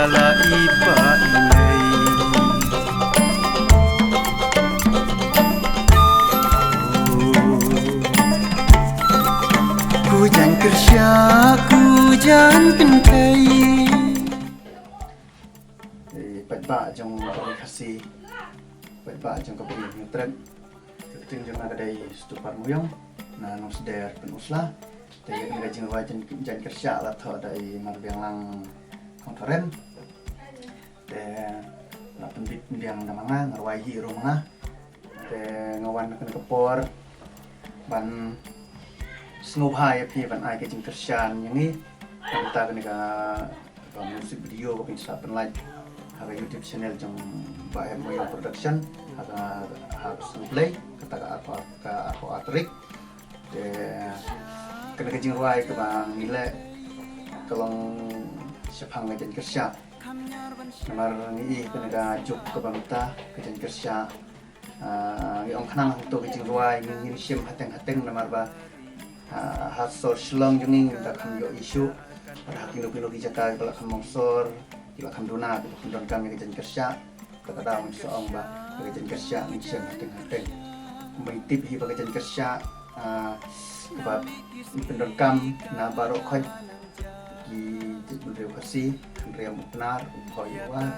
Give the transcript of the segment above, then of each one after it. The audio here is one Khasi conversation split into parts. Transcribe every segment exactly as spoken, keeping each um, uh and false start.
la i pa i mei. Ku jan kyrsha, ku jan kynthei. Eh, paidbah jong ka Ri Khasi, paidbah jong ka Bri Hynñiewtrep. Ka kyrteng jong nga ka dei Stu Parmawïong, na Nongsder Pynursla. Te ïa kane ka jingrwai jan, jan kyrsha la thoh da i Marbianglang Kongthorem. Te la pynbit pynbiang da ma nga, nga rwai hi ruh ma nga. Te nga wan ha kane ka por ban sngewbha ïa phi ban ai ka jingkyrshan ïa ngi. Kumta kane ka, ka music video ka phin sa pynlait ha ka YouTube channel jong Bah Em Moyong Production ha ka, ha ka sngi Blei, kata ka arphew, ka arphew ar tarik. Te kane ka jingrwai kaba ngi leh ka long shaphang ka jaiñkyrshah. Namar ngi i kane ka juk kaba mynta ka jaiñkyrshah. Ah, ngi ong khnang hangto ka jingrwai ngi, ngim shim hateng hateng namar ba, ah, ha sor Shillong jong ngi ngim da kham ïohi shuh. Bad ha kino kino ki jaka kiba la kham longsor, kiba la kham duna, kiba kham donkam ïa ka jaiñkyrshah. Kata ka daw ngin sa ong ba ïa ka jaiñkyrshah ngin shim hateng hateng. Kumba ngi tip hi ba ka jaiñkyrshah, ah, kaba pyndonkam na baroh khoit ki jaitbynriew Khasi, Khynriam, U Pnar, U Phoi, U Ar,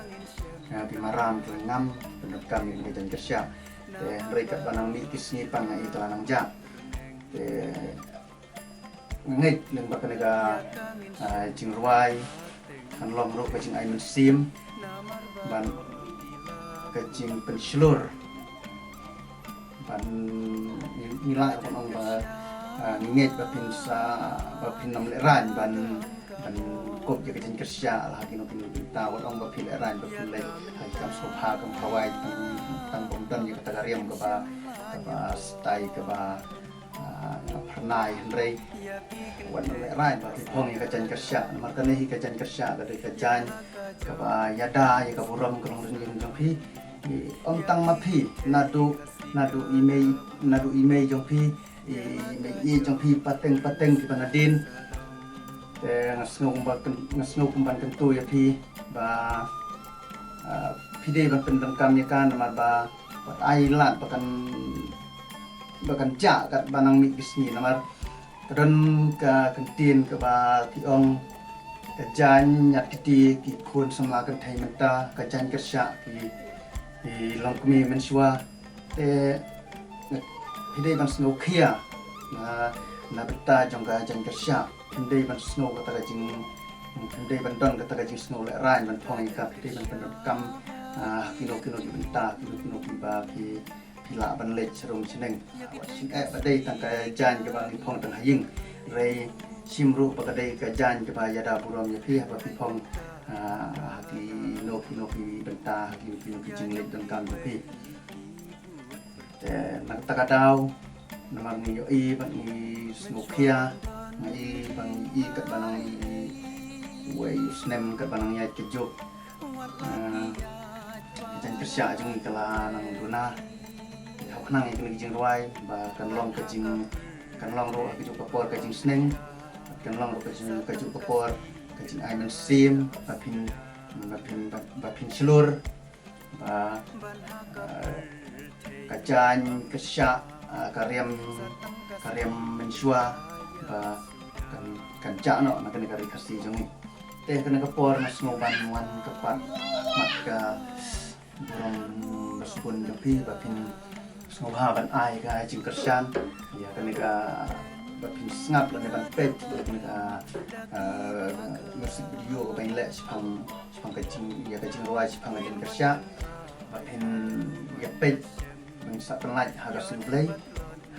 ah, ki Maram, ki Lyngngam, pyndonkam ïa ka jaiñkyrshah. Te hynrei katba nang mih ki sngi pat nga i ka la nang jah. Te ngeit lyngba kane ka, ah, jingrwai kan long ruh ka jingai mynsiem bad ka jingpynshlur bad ngi, ngi lah ban ong ba, ah, ngi ngeit ba phin sa, ba phin ym lehraiñ ban, ban kup ïa ka jingkyrshan la ha kino kino ki bynta, wat ong ba phin lehraiñ ba phin leit ha ki kam sngewbha kam khawai tang, tang bym don ïa kata ka riam kaba, kaba stai kaba ah, phyrnai hynrei wat nym lehraiñ ba phi phong ïa ka jaiñkyrshah, namar kane hi ka jaiñkyrshah ka dei ka jaiñ kaba ïada ïa ka burom ka nongrim jong phi. Ym tang ma phi, naduh, naduh i mei, naduh i mei jong phi, i mei i jong phi pateng pateng kiba nadien. Te nga sngew kumba kyn-, nga sngew kumban kyntu ïa phi ba, ah, phi dei ban pyndonkam ïa ka namar ba wat ai lad ba kan, ba kan jah katba nang mih ki sngi namar ka don ka kyntien kaba ki ong ka jaiñ ñiad kti ki khun samla kynthei mynta, ka jaiñkyrshah ki, ki longkmie mynshuwa. Te phi dei ban sngew khia na, na bynta jong ka jaiñkyrshah. Phim dei ban sngew kata ka jing, phim dei ban don kata ka jingsngew lehraiñ ban phong ïa ka, phi dei ban pyndonkam, ah, ha kino kino ki bynta, kino kino kiba phi, phi lah ban leit sha rum sha neng. Ah, wat shim eh ba dei tang ka jaiñ kaba ngi phong tang ha ïing. Hynrei shim ruh ba ka dei ka jaiñ kaba ïada burom ïa phi haba phi phong, ah, ha kino kino ki bynta, ha kino kino ki jingleit donkam jong phi. Te na kata ka daw, namar ngi ïohi bad ngi sngewkhia, ngi i ba ngi i katba nang i wei u snem katba nang ïaid ka juk. Eh, ka jaiñkyrshah jong ngi ka la nang duna. Te hap khnang ïa kane ka jingrwai ba kan long ka jing, kan long ruh ha kajuh ka por ka jingsneng, kan long ruh ka jing, kajuh ka por ka jingai mynsiem ba phin, ba phin, ba, ba phin shlur. Ba, eh, ka jaiñkyrshah, eh, ka riam, ka riam mynshuwa ba kan, kan jah noh na kane ka ri Khasi jong ngi. Te kane ka por nga sngew ban wan kyrpad ha khmat ka burom ba sbun jong phi ba phin sngewbha ban ai ka jingkyrshan ïa kane ka, ba phin sngap lane ban peit ïa kane ka, eh, music video kaba ngi leh shaphang, shaphang ka jing, ïa ka jingrwai shaphang ka jingkyrshan. Ba phin ïa peit ban sa pynlait ha ka sngi Blei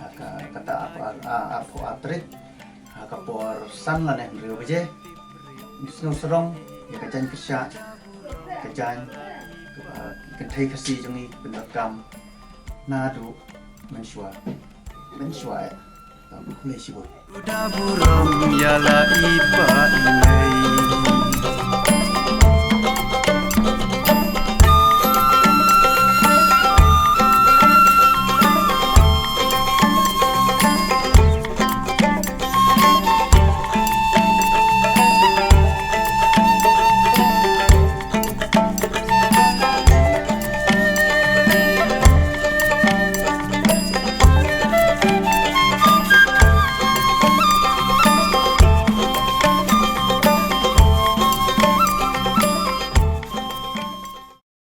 ha ka, kata arphew ar, ah, arphew ar tarik ha ka por san lane hynriew baje. Ngi sngew sarong ïa ka jaiñkyrshah, ka jaiñ kaba ki kynthei Khasi jong ngi pyndonkam naduh mynshuwa. Mynshuwa eh. Tang khublei shibun. Da burom ïa la i pa i mei.